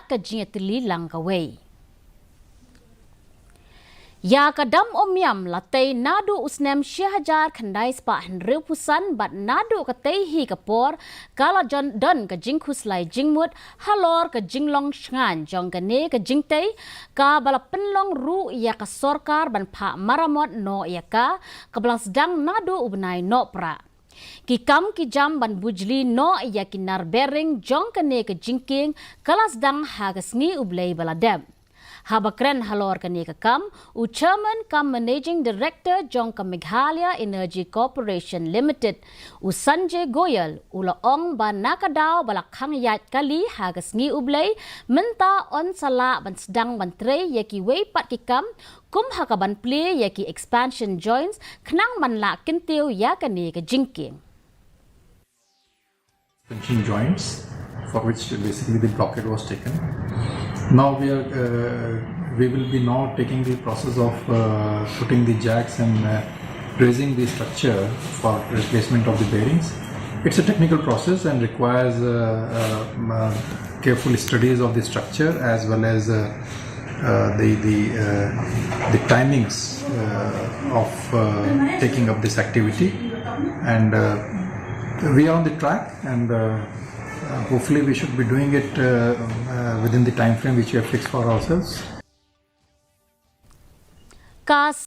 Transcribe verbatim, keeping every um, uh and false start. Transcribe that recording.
ka jingïatylli lang kawei. Ïa ka dam Umiam la tei naduh u snem shi hajar khyndai spah hynriew phew san bad naduh katei hi ka por ka la jon don ka jingkhuslai jingmut halor ka jinglong shngaiñ jong kane ka jingtei, kaba la pynlong ruh ïa ka sorkar ban phah maramot noh ïa ka, kaba la sdang naduh u bnai Nohprah. Ki kam ki jam ban bujli noh ïa ki nar bearing jong kane ka jingkieng ka la sdang ha ka sngi U Blei ba la dep. Haba kren halor kane ka kam, u Chairman cum Managing Director jong ka Meghalaya Energy Corporation Limited, u Sanjay Goyal, u la ong ba na ka daw ba la khang ïaid kali ha ka sngi U Blei, mynta yn sa lah ban sdang ban trei ïa kiwei pat ki kam, kum ha ka ban plie ïa ki expansion joints, khnang ban lah kyntiew ïa kane ka jingkieng. Expansion joints, for which basically the blockade was taken. Now we are, uh, we will be now taking the process of uh, putting the jacks and uh, raising the structure for replacement of the bearings. It's a technical process and requires uh, uh, um, uh, careful studies of the structure as well as uh, uh, the the uh, the timings uh, of uh, taking up this activity, and uh, we are on the track, and uh, uh, hopefully we should be doing it uh, uh, within the time frame which we have fixed for ourselves. Ka